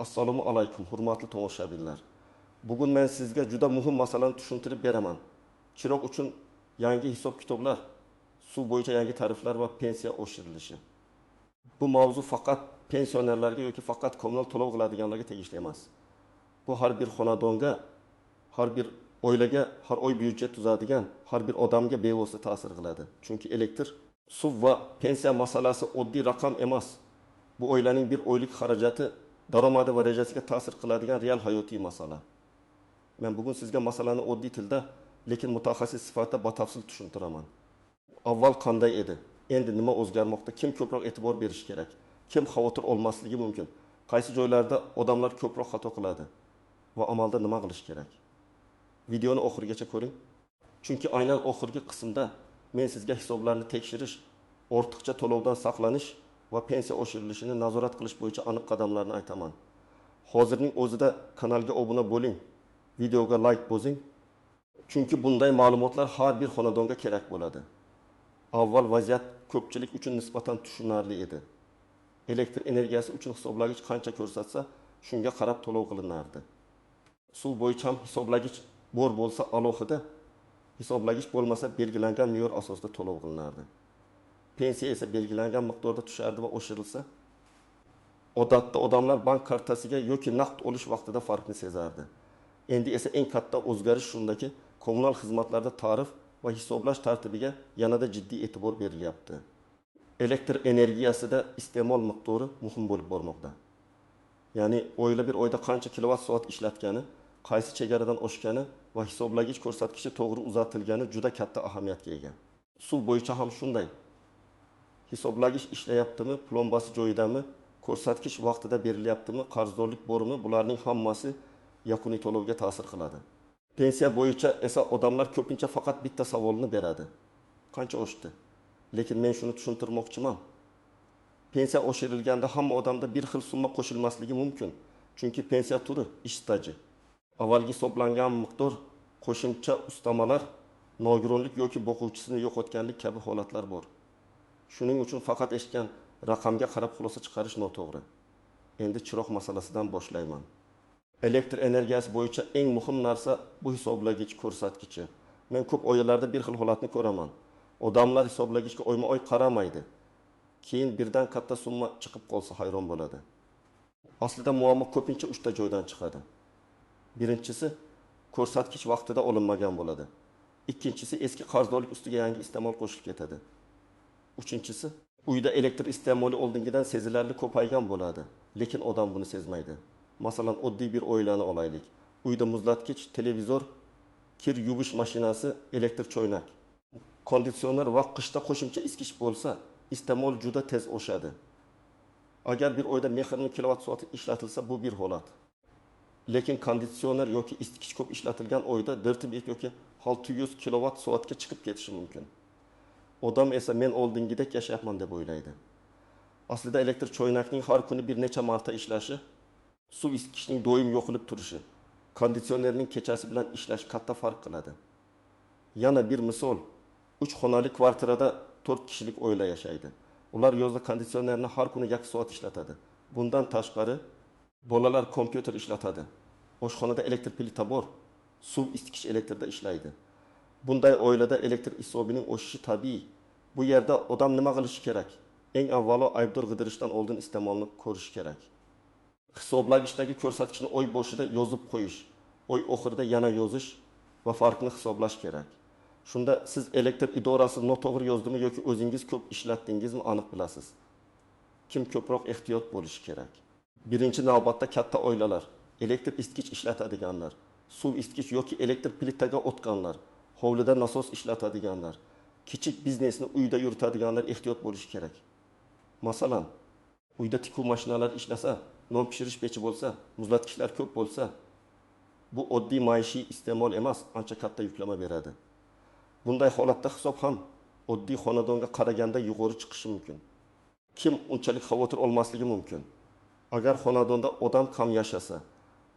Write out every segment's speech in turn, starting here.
Assalomu alaykum, hurmatli tomoshabinlar. Bugun men sizga juda muhim masalani tushuntirib beraman. Chiroq uchun yangi hisob-kitoblar, suv bo'yicha yangi tariflar va pensiya oshirilishi. Bu mavzu faqat pensionerlarga yoki faqat kommunal to'lov qiladiganlarga tegishli emas. Bu har bir xonadonga, har bir oilaga, har oy byudjet tuzadigan har bir odamga bevosita ta'sir qiladi. Chunki elektr, suv va pensiya masalasi oddiy raqam emas. Bu oilaning bir oylik xarajati, daromadi va rejasiga ta'sir qiladigan real hayotiy masala. Men bugun sizga masalani oddiy tilda, lekin mutaxassis sifatida batafsil tushuntiraman. Avval qanday edi? Endi nima o'zgarmoqda? Kim ko'proq e'tibor berishi kerak? Kim xavotir olmasligi mumkin? Qaysi joylarda odamlar ko'proq xato qiladi? Va amalda nima qilish kerak? Videoni oxirigacha ko'ring. Chunki aynan oxirgi qismda men sizga hisoblarni tekshirish, ortiqcha to'lovdan saqlanish va pensiya oshirilishini nazorat qilish bo'yicha aniq qadamlarni aytaman. Hozirning o'zida kanalga obuna bo'ling, videoga like bosing. Chunki bunday ma'lumotlar har bir xonadonga kerak bo'ladi. Avval vaziyat ko'pchilik uchun nisbatan tushunarli edi. Elektr energiyasi uchun hisoblagich qancha ko'rsatsa, shunga qarab to'lov qilinardi. Suv bo'yicha ham hisoblagich bor bo'lsa alohida, hisoblagich bo'lmasa belgilangan me'yor asosida to'lov qilinardi. Pensiya esa belgilangan miqdorda tushardi va oshirilsa, odatda odamlar bank kartasiga yoki naqd olish vaqtida farqni sezardi. Endi esa eng katta o'zgarish shundaki, kommunal xizmatlarda tarif va hisoblash tartibiga yanada jiddiy e'tibor berilyapti. Elektr energiyasida iste'mol miqdori muhim bo'lib bormoqda. Ya'ni oila bir oyda qancha kilovat soat ishlatgani, qaysi chegaradan oshgani va hisoblagich ko'rsatkichi to'g'ri uzatilgani juda katta ahamiyatga ega. Suv bo'yicha ham shunday. Hisoblagich ishlayaptimi, plombasi joyidami, ko'rsatkich vaqtida berilyaptimi, qarzdorlik bormi, bularning hammasi yakuniy to'lovga ta'sir qiladi. Pensiya bo'yicha esa odamlar ko'pincha faqat bitta savolni beradi. Qancha oshdi? Lekin men shuni tushuntirmoqchiman. Pensiya oshirilganda hamma odamda bir xil summa qo'shilmasligi mumkin. Chunki pensiya turi ish staji. Avvalgi hisoblangan miqdor, qo'shimcha ustamalar, nogironlik yoki boquvchisini yo'qotganlik kabi holatlar bor. Shuning uchun faqat eshitgan raqamga qarab xulosa chiqarish noto'g'ri. Endi chiroq masalasidan boshlayman. Elektr energiyasi bo'yicha eng muhim narsa bu hisoblagich ko'rsatkichi. Men ko'p oilalarda bir xil holatni ko'raman. Odamlar hisoblagichga oyma-oy qaramaydi. Keyin birdan katta summa chiqib qolsa hayron bo'ladi. Aslida muammo ko'pincha 3 ta joydan chiqadi. Birinchisi, ko'rsatkich vaqtida olinmagan bo'ladi. Ikkinchisi, eski qarzdorlik ustiga yangi iste'mol qo'shilib ketadi. Uchinchisi, uyda elektr iste'moli oldingidan sezilarli ko'paygan bo'ladi, lekin odam buni sezmaydi. Masalan, oddiy bir oilani olaylik. Uyda muzlatgich, televizor, kir yuvish mashinasi, elektr choynak, konditsioner va qishda qo'shimcha isitgich bo'lsa, iste'mol juda tez oshadi. Agar bir oyda 20 kilovat soat ishlatilsa, bu bir holat. Lekin konditsioner yoki isitgich ko'p ishlatilgan oyda 4,5 yoki 600 kilovat soatga chiqib ketishi mumkin. Odam esa men oldingidek yashayapman deb o'ylaydi. Aslida elektr choynakning har kuni bir necha marta ishlashi, suv isitgichning doim yoqilib turishi, konditsionerning kechasi bilan ishlashi katta farq qiladi. Yana bir misol, 3 xonali kvartirada 4 kishilik oila yashaydi. Ular yozda konditsionerni har kuni 1 soat ishlatadi. Bundan tashqari bolalar kompyuter ishlatadi. Oshxonada elektr plita bor, suv isitgich elektrda ishlaydi. Bunday oilada elektr hisobining oshishi tabiiy. Bu yerda odam nima qilishi kerak? Eng avvalo aybdor qidirishdan oldin iste'molni ko'rish kerak. Hisoblagichdagi ko'rsatkichni oy boshida yozib qo'yish, oy oxirida yana yozish va farqni hisoblash kerak. Shunda siz elektr idorasi noto'g'ri yozdimi yoki o'zingiz ko'p ishlatdingizmi aniq bilasiz. Kim ko'proq ehtiyot bo'lishi kerak? Birinchi navbatda katta oilalar, elektr isitgich ishlatadiganlar, suv isitgich yoki elektr plitaga o'tganlar, hovlida nasos ishlatadiganlar, kichik biznesni uyda yuritadiganlar ehtiyot bo'lishi kerak. Masalan, uyda tikuv mashinalari ishlasa, non pishirish pechi bo'lsa, muzlatgichlar ko'p bo'lsa, bu oddiy maishiy iste'mol emas, ancha katta yuklama beradi. Bunday holatda hisob ham oddiy xonadonga qaraganda yuqori chiqishi mumkin. Kim unchalik xavotir olmasligi mumkin? Agar xonadonda odam kam yashasa,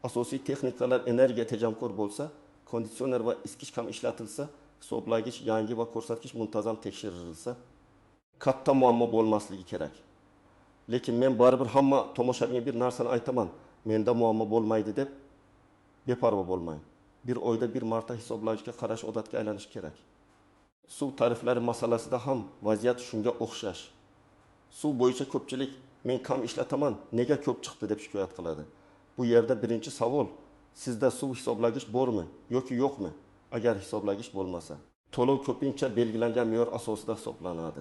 asosiy texnikalar energiya tejamkor bo'lsa, konditsioner va isitgich kam ishlatilsa, hisoblagich yangi va ko'rsatkich muntazam tekshirilsa, katta muammo bo'lmasligi kerak. Lekin men baribir hamma tomoshabinga bir narsani aytaman. Menda muammo bo'lmaydi deb beparvo bo'lmang. Bir oyda bir marta hisoblagichga qarash odatga aylanishi kerak. Suv tariflari masalasida ham vaziyat shunga o'xshash. Suv bo'yicha ko'pchilik men kam ishlataman, nega ko'p chiqdi deb shikoyat qiladi. Bu yerda birinchi savol, sizda suv hisoblagich bormi yoki yo'qmi? Agar hisoblagich bo'lmasa, to'lov ko'pincha belgilangan me'yor asosida hisoblanadi.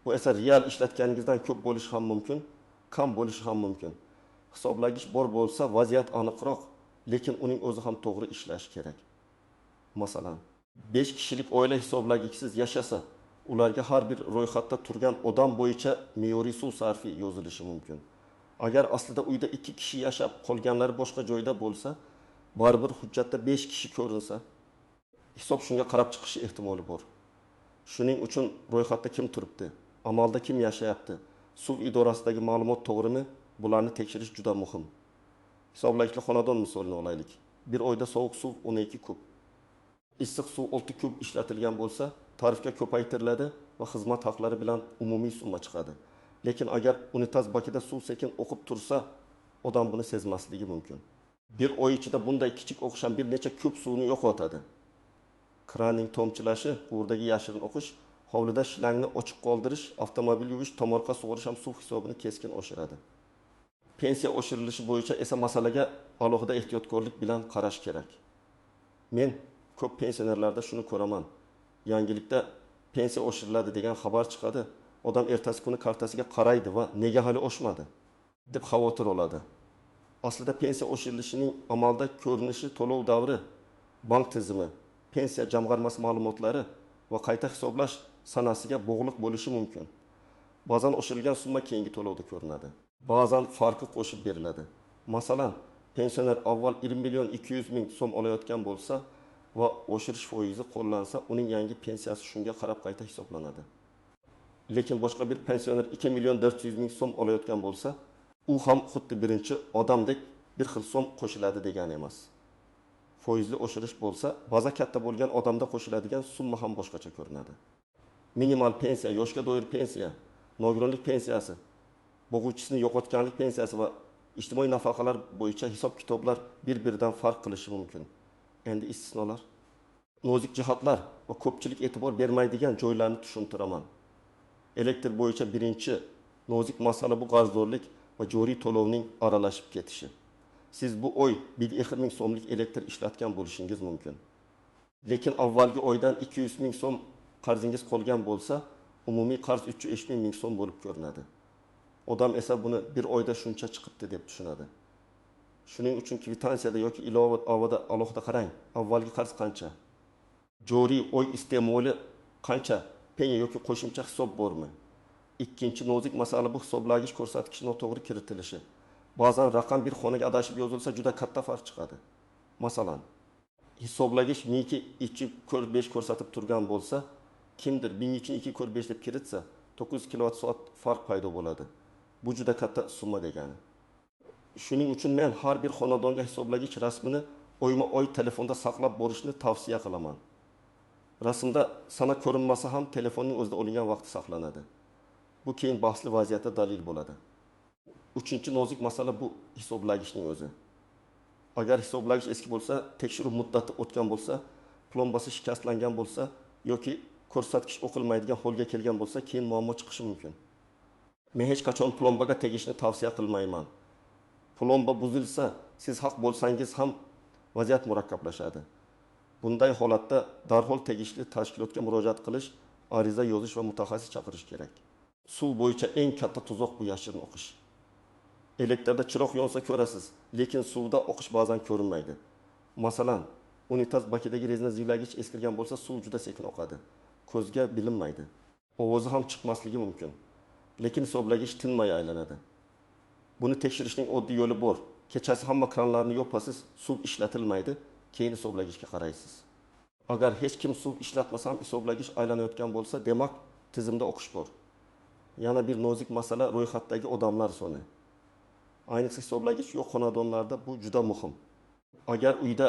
Bu esa real ishlatganingizdan ko'p bo'lishi ham mumkin, kam bo'lishi ham mumkin. Hisoblagich bor bo'lsa vaziyat aniqroq, lekin uning o'zi ham to'g'ri ishlashi kerak. Masalan, 5 kishilik oila hisoblagichsiz yashasa, ularga har bir ro'yxatda turgan odam bo'yicha me'yoriy suv sarfi yozilishi mumkin. Agar aslida uyda 2 kishi yashab, qolganlari boshqa joyda bo'lsa, baribir hujjatda 5 kishi ko'rinsa, hisob shunga qarab chiqishi ehtimoli bor. Shuning uchun ro'yxatda kim turibdi, amalda kim yashayapti, suv idorasidagi ma'lumot to'g'rimi, bularni tekshirish juda muhim. Hisoblagichli xonadon misolini olaylik. Bir oyda sovuq suv 12 kub, issiq suv 6 kub ishlatilgan bo'lsa, tarifga ko'paytiriladi va xizmat haqlari bilan umumiy summa chiqadi. Lekin agar unitaz bakida suv sekin oqib tursa, odam buni sezmasligi mumkin. Bir oy ichida bunday kichik oqish ham bir necha kub suvni yo'qotadi. Kranning tomchilashi, quvurdagi yashirin oqish, hovlida shlangni ochiq qoldirish, avtomobil yuvish, tomorqa sug'orish ham suv hisobini keskin oshiradi. Pensiya oshirilishi bo'yicha esa masalaga alohida ehtiyotkorlik bilan qarash kerak. Men ko'p pensionerlarda shuni ko'raman. Yangilikda pensiya oshiriladi degan xabar chiqadi. Odam ertasi kuni kartasiga qaraydi va nega hali oshmadi deb xavotir oladi. Aslida pensiya oshirilishining amalda ko'rinishi to'lov davri, bank tizimi, pensiya jamg'armasi ma'lumotlari va qayta hisoblash sanasiga bog'liq bo'lishi mumkin. Ba'zan oshirilgan summa keyingi to'lovda ko'rinadi. Ba'zan farqi qo'shib beriladi. Masalan, pensioner avval 1 200 000 so'm olayotgan bo'lsa va oshirish foizi qo'llansa, uning yangi pensiyasi shunga qarab qayta hisoblanadi. Lekin boshqa bir pensioner 2 400 000 so'm olayotgan bo'lsa, u ham xuddi birinchi odamdek bir xil so'm qo'shiladi degani emas. Foizli oshirish bo'lsa, baza katta bo'lgan odamda qo'shiladigan summa ham boshqacha ko'rinadi. Minimal pensiya, yoshga doir pensiya, nogironlik pensiyasi, bo'g'uvchisini yo'qotganlik pensiyasi va ijtimoiy nafaqalar bo'yicha hisob-kitoblar bir-biridan farq qilishi mumkin. Endi istisnolar, nozik jihatlar va ko'pchilik e'tibor bermaydigan joylarni tushuntiraman. Elektr bo'yicha birinchi nozik masala bu qarzdorlik va joriy to'lovning aralashib ketishi. Siz bu oy 1,5 ming so'mlik elektr ishlatgan bo'lishingiz mumkin. Lekin avvalgi oydan 200 ming so'm qarzingiz qolgan bo'lsa, umumiy qarz 303 ming so'm bo'lib ko'rinadi. Odam esa buni bir oyda shuncha chiqibdi deb tushunadi. Shuning uchun kvitansiyada yoki ilovada alohida qarang, avvalgi qarz qancha, joriy oy iste'moli qancha, penya yoki qo'shimcha hisob bormi? Ikkinchi nozik masala bu hisoblagich ko'rsatkichi noto'g'ri kiritilishi. Ba'zan raqam bir xonaga adashib yozilsa juda katta farq chiqadi. Masalan, hisoblagich 1202.5 ko'rsatib turgan bo'lsa, kimdir 1302.5 deb kiritsa, 900 kilovat soat farq paydo bo'ladi. Bu juda katta summa degani. Shuning uchun men har bir xonadonga hisoblagich rasmini oyma-oy telefonda saqlab borishni tavsiya qilaman. Rasmda sana ko'rinmasa ham telefonning o'zida olingan vaqti saqlanadi. Bu keyin bahsli vaziyatda dalil bo'ladi. Uchinchi nozik masala bu hisoblagichning o'zi. Agar hisoblagich eski bo'lsa, tekshiruv muddati o'tgan bo'lsa, plombasi shikastlangan bo'lsa yoki ko'rsatkich o'qilmaydigan holga kelgan bo'lsa, keyin muammo chiqishi mumkin. Men hech qachon plombaga tegishni tavsiya qilmayman. Plomba buzilsa, siz haq bo'lsangiz ham vaziyat murakkablashadi. Bunday holatda darhol tegishli tashkilotga murojaat qilish, ariza yozish va mutaxassis chaqirish kerak. Suv bo'yicha eng katta tuzoq bu yashirin oqish. Elektrda chiroq yonsa ko'rasiz, lekin suvda oqish ba'zan ko'rinmaydi. Masalan, unitaz bakidagi rezina ziylagich eskirgan bo'lsa, suv juda sekin oqadi. Ko'zga bilinmaydi. Ovozi ham chiqmasligi mumkin. Lekin hisoblagich tinmay aylanadi. Buni tekshirishning oddiy yo'li bor. Kechasi hamma kranlarni yopasiz, suv ishlatilmaydi, keyin hisoblagichga qaraysiz. Agar hech kim suv ishlatmasa ham hisoblagich aylanayotgan bo'lsa, demak tizimda oqish bor. Yana bir nozik masala ro'yxatdagi odamlar soni. Ayniqsa hisoblagich yo'q xonadonlarda bu juda muhim. Agar uyda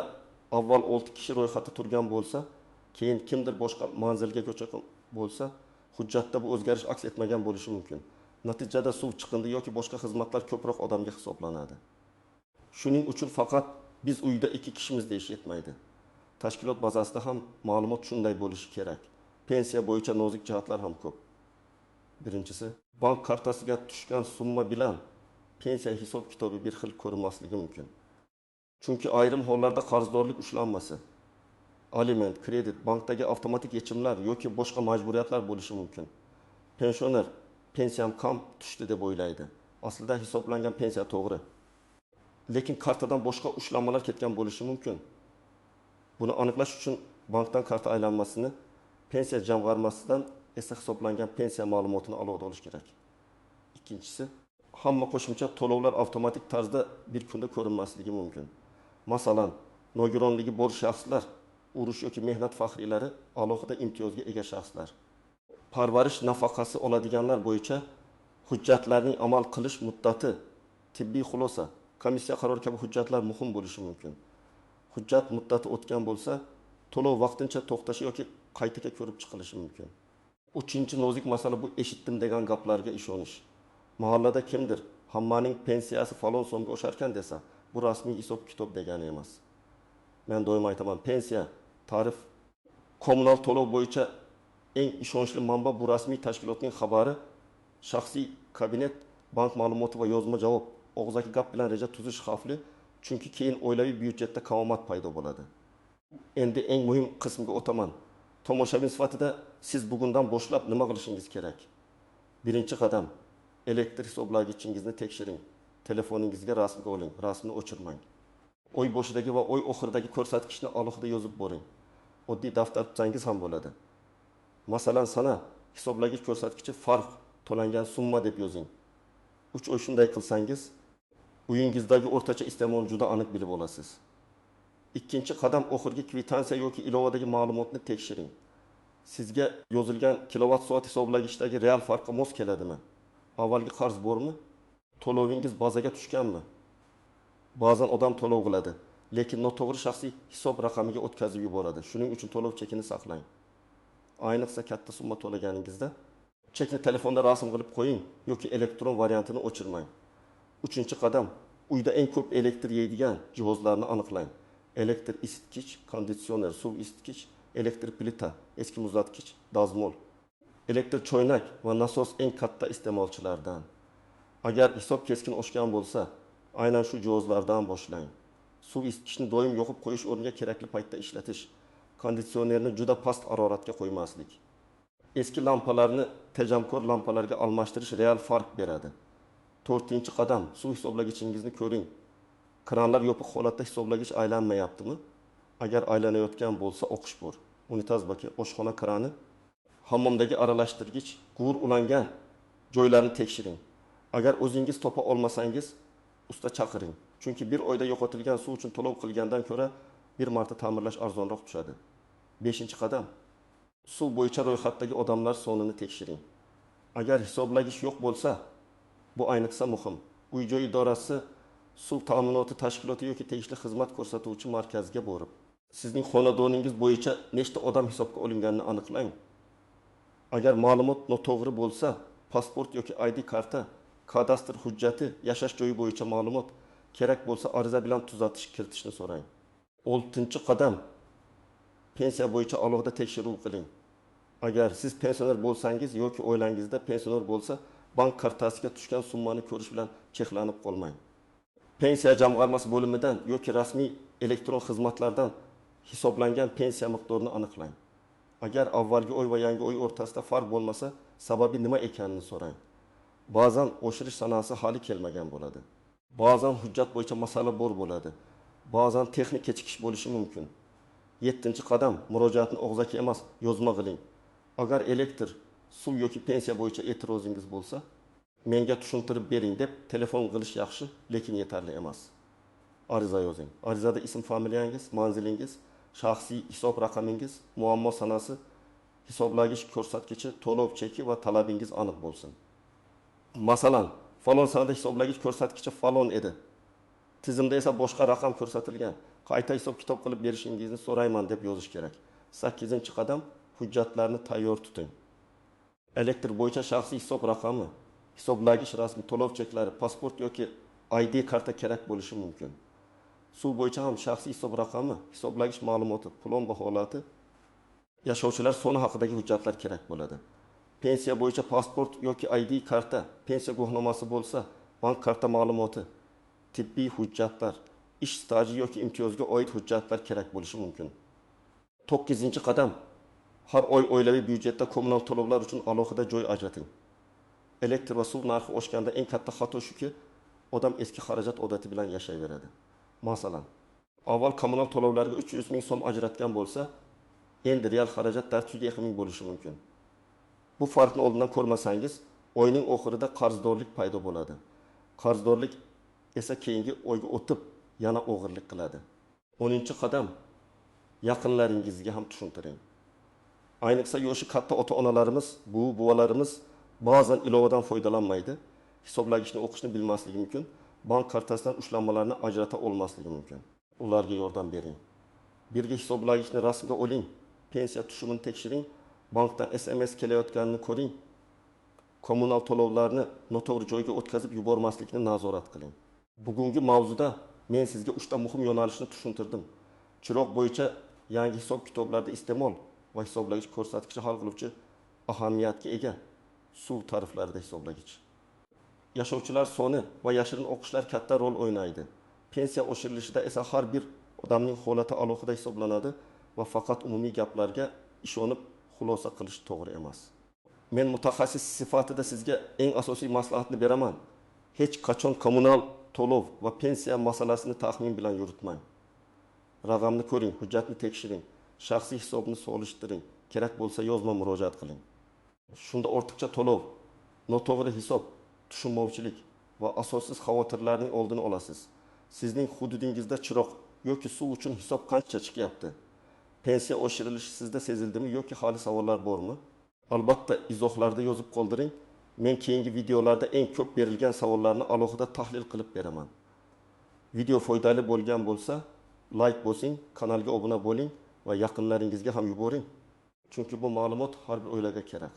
avval 6 kishi ro'yxatda turgan bo'lsa, keyin kimdir boshqa manzilga ko'chgan bo'lsa, hujjatda bu o'zgarish aks etmagan bo'lishi mumkin. Natijada suv chiqindi yoki boshqa xizmatlar ko'proq odamga hisoblanadi. Shuning uchun faqat biz uyda ikki kishimiz deyish yetmaydi. Tashkilot bazasida ham ma'lumot shunday bo'lishi kerak. Pensiya bo'yicha nozik jihatlar ham ko'p. Birinchisi, bank kartasiga tushgan summa bilan pensiya hisob kitobi bir xil ko'rinmasligi mumkin. Chunki ayrim hollarda qarzdorlik ushlanmasi, aliment, kredit, bankdagi avtomatik yechimlar yoki boshqa majburiyatlar bo'lishi mumkin. Pensioner pensiyam kam tushdi deb o'ylaydi. Aslida hisoblangan pensiya to'g'ri. Lekin kartadan boshqa ushlanmalar ketgan bo'lishi mumkin. Buni aniqlash uchun bankdan karta aylanmasini, pensiya jamg'armasidan esa hisoblangan pensiya ma'lumotini alohida olish kerak. Ikkinchisi, hamma qo'shimcha to'lovlar avtomatik tarzda bir kunda ko'rinmasligi mumkin. Masalan, nogironligi bor shaxslar, urush yoki mehnat faxriylari alohida imtiyozga ega shaxslar. Parvarish nafaqasi oladiganlar bo'yicha hujjatlarning amal qilish muddati, tibbiy xulosa, komissiya qarori kabi hujjatlar muhim bo'lishi mumkin. Hujjat muddati o'tgan bo'lsa, to'lov vaqtincha to'xtashi yoki qaytaga ko'rib chiqilishi mumkin. Uchinchi nozik masala bu eshitdim degan gaplarga ishonish. Mahallada kimdir hammaning pensiyasi falon so'mga osharkan desa, bu rasmiy hisob kitob degani emas. Men doim aytaman, pensiya, tarif, kommunal to'lov bo'yicha eng ishonchli manba bu rasmiy tashkilotning xabari, shaxsiy kabinet, bank ma'lumoti va yozma javob. Og'zaki gap bilan reja tuzish xavfli, chunki keyin oilaviy byudjetda kamomat paydo bo'ladi. Endi eng muhim qismga o'taman. Tomoshabin sifatida siz bugundan boshlab nima qilishingiz kerak? Birinchi qadam, elektr hisoblagichingizni tekshiring. Telefoningizga rasmga oling, rasmni o'chirmang. Oy boshidagi va oy oxiridagi ko'rsatkichni alohida yozib boring. Oddiy daftar tutsangiz ham bo'ladi. Masalan, sana hisoblagich ko'rsatkichi farq to'langan summa deb yozing. 3 oy shunday qilsangiz, uyingizdagi o'rtacha iste'molni juda aniq bilib olasiz. Ikkinchi qadam, oxirgi kvitansiya yoki ilovadagi ma'lumotni tekshiring. Sizga yozilgan kilovat soat hisoblagichdagi real farqqa mos keladimi? Avvalgi qarz bormi? To'lovingiz bazaga tushganmi? Ba'zan odam to'lov qiladi, lekin noto'g'ri shaxsiy hisob raqamiga o'tkazib yuboradi. Shuning uchun to'lov chekini saqlang. Ayniqsa katta summa to'laganingizda chekni telefonda rasm qilib qo'ying yoki elektron variantini o'chirmang. Uchinchi qadam, uyda eng ko'p elektr yeydigan jihozlarni aniqlang. Elektr isitgich, konditsioner, suv isitgich, elektr plita, eski muzlatgich, dazmol. Elektr choynak va nasos eng katta iste'molchilardan. Agar hisob keskin oshgan bo'lsa, aynan shu jihozlardan boshlang. Suv isitgichni doim yoqib qo'yish o'rniga kerakli paytda ishlatish, konditsionerni juda past haroratga qo'ymaslik. Eski lampalarni tejamkor lampalarga almashtirish real farq beradi. To'rtinchi qadam, suv hisoblagichingizni ko'ring. Kranlar yopiq holatda hisoblagich aylanmayaptimi? Agar aylanayotgan bo'lsa, oqish bor. Unitaz baki, oshxona krani, hammomdagi aralashtirgich, quvur ulangan joylarni tekshiring. Agar o'zingiz topa olmasangiz, usta chaqiring. Chunki bir oyda yo'qotilgan suv uchun to'lov qilgandan ko'ra bir marta ta'mirlash arzonroq tushadi. 5 qadam, suv bo'yicha ro'yxatdagi odamlar sonini tekshiring. Agar hisoblagich yo'q bo'lsa, bu ayniqsa muhim. Uy-joy idorasi, suv ta'minoti tashkiloti yoki tegishli xizmat ko'rsatuvchi markazga borib, sizning xonadoningiz bo'yicha nechta odam hisobga olinganini aniqlang. Agar ma'lumot noto'g'ri bo'lsa, pasport yoki ID karta, kadastr hujjati, yashash joyi bo'yicha ma'lumot kerak bo'lsa ariza bilan tuzatish kiritishni so'rang. 6-qadam, pensiya bo'yicha alohida tekshiruv qiling. Agar siz pensioner bo'lsangiz yoki oilangizda pensioner bo'lsa, bank kartasiga tushgan summani ko'rish bilan cheklanib qolmang. Pensiya jamg'armasi bo'limidan yoki rasmiy elektron xizmatlardan hisoblangan pensiya miqdorini aniqlang. Agar avvalgi oy va yangi oy o'rtasida farq bo'lmasa, sababi nima ekanini so'rang. Ba'zan oshirish sanasi hali kelmagan bo'ladi. Ba'zan hujjat bo'yicha masala bor bo'ladi. Ba'zan texnik kechikish bo'lishi mumkin. 7-qadam, murojaatni og'zaki emas, yozma qiling. Agar elektr, suv yoki pensiya bo'yicha e'tirozingiz bo'lsa, menga tushuntirib bering deb telefon qilish yaxshi, lekin yetarli emas. Ariza yozing. Arizada ism, familiyangiz, manzilingiz, shaxsiy hisob raqamingiz, muammo sanasi, hisoblagich ko'rsatkichi, to'lov cheki va talabingiz aniq bo'lsin. Masalan, falon sanada hisoblagich ko'rsatkichi falon edi. Tizimda esa boshqa raqam ko'rsatilgan. Qayta hisob-kitob qilib berishingizni so'rayman deb yozish kerak. 8-qadam, hujjatlarni tayyor tuting. Elektr bo'yicha shaxsiy hisob raqami, hisoblagich rasmi, to'lov cheklari, pasport yoki ID karta kerak bo'lishi mumkin. Suv bo'yicha ham shaxsiy hisob raqami, hisoblagich ma'lumoti, plomba holati, yashovchilar soni haqidagi hujjatlar kerak bo'ladi. Pensiya bo'yicha pasport yoki ID karta, pensiya guvohnomasi bo'lsa, bank karta ma'lumoti, tibbiy hujjatlar, ish staji yoki imtiyozga oid hujjatlar kerak bo'lishi mumkin. 9-qadam. Har oy oilaviy byudjetda kommunal to'lovlar uchun alohida joy ajrating. Elektr va suv narxi oshganda eng katta xato shuki, odam eski xarajat odati bilan yashayveradi. Masalan, avval kommunal to'lovlarga 300 ming so'm ajratgan bo'lsa, endi real xarajat 450 ming bo'lishi mumkin. Bu farqni oldindan ko'rmasangiz, oyning oxirida qarzdorlik paydo bo'ladi. Qarzdorlik esa keyingi oyga o'tib yana o'g'irlik qiladi. 10-qadam. Yaqinlaringizga ham tushuntiring. Ayniqsa yoshi katta ota-onalarimiz, buvi-buvalarimiz ba'zan ilovadan foydalanmaydi. Hisoblagichni o'qishni bilmasligi mumkin, bank kartasidan ushlanmalarni ajrata olmasligi mumkin. Ularga yordam bering. Birga hisoblagichni rasmga oling, pensiya tushumini tekshiring, bankdan SMS kelayotganini ko'ring. Kommunal to'lovlarni noto'g'ri joyga o'tkazib yubormaslikni nazorat qiling. Bugungi mavzuda men sizga 3 ta muhim yo'nalishni tushuntirdim. Chiroq bo'yicha yangi hisob kitoblarda iste'mol va hisoblagich ko'rsatkichi hal qiluvchi ahamiyatga ega suv tariflarida hisoblagich. Yashovchilar soni va yashirin o'qishlar katta rol o'ynaydi. Pensiya oshirilishida esa har bir odamning holati alohida hisoblanadi va faqat umumiy gaplarga ishonib xulosa qilish to'g'ri emas. Men mutaxassis sifatida sizga eng asosiy maslahatni beraman. Hech qachon kommunal to'lov va pensiya masalasini taxmin bilan yuritmang. Raqamni ko'ring, hujjatni tekshiring, shaxsiy hisobni solishtiring, kerak bo'lsa yozma murojaat qiling. Shunda ortiqcha to'lov, noto'g'ri hisob, tushunmovchilik va asossiz xavotirlarning oldini olasiz. Sizning hududingizda chiroq yoki suv uchun hisob qancha chiqyapti? Pensiya oshirilishi sizda sezildimi yoki hali savollar bormi? Albatta izohlarda yozib qoldiring. Men keyingi videolarda eng ko'p berilgan savollarni alohida tahlil qilib beraman. Video foydali bo'lgan bo'lsa, like bosing, kanalga obuna bo'ling va yaqinlaringizga ham yuboring. Chunki bu ma'lumot har bir oilaga kerak.